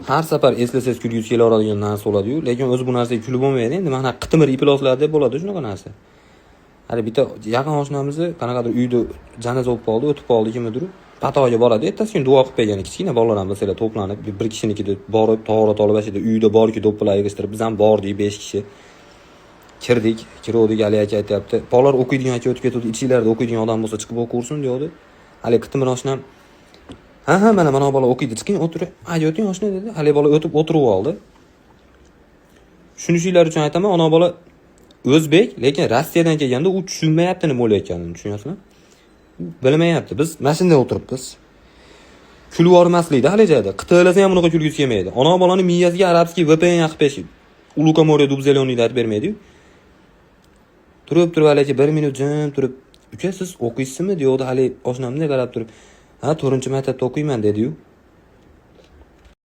Har safar eslasangiz, kulgingiz kelaveradigan narsa bo'ladi-yu, lekin o'zi bu narsaga kulib bo'lmaydi. Endi mana qitmir ifloslar deb bo'ladi shunaqa narsa. Hali bitta yaqin oshnamizni qanaqadir uyda janoza bo'lib qoldi, o'tib qoldi kimnidir. Patoga boradi, ertasi kuni duo qilib bergan. Kichkina bolalar ham bilsanglar, to'planib bir kishinikida borib, tohara olib, shu yerda uyda borki, do'ppilar yig'ishtirib, biz ham bordik, 5 kishi. Kirdik, kiruvdik, haligi aka aytyapti: "Bolalar, o'qiydigan aka o'tib ketuvdi, ichinglarda o'qiydigan odam bo'lsa, chiqib o'qiversin", deyapti. Haligi qitmir oshnam: Ha, mana bola o'qiydi, chiqing, o'tiring. Aka, o'ting, oshna", dedi. Haligi bola o'tib o'tirib oldi. Tushunishinglar uchun aytaman, ona bola o'zbek, lekin Rossiyadan kelganda u tushunmayapti nima bo'layotganini, tushunyapsizmi? Bilmayapti. Biz mana shunday o'tiribmiz. Kulib yubormaslikda haligi joyda. Qitirlasa ham bunaqa kulgisi kelmaydi. Ona bolani miyasiga арабский VPN yoqib berish. У лукоморья дуб зелёный aytib bermaydi-yu. Turib turib haligi bir minut jim turib, "Uka, siz o'qiysizmi?" deyapti. Haligi oshnamga qarab turib, "Ha, 4-maktabda o'qiyman", dedi-yu.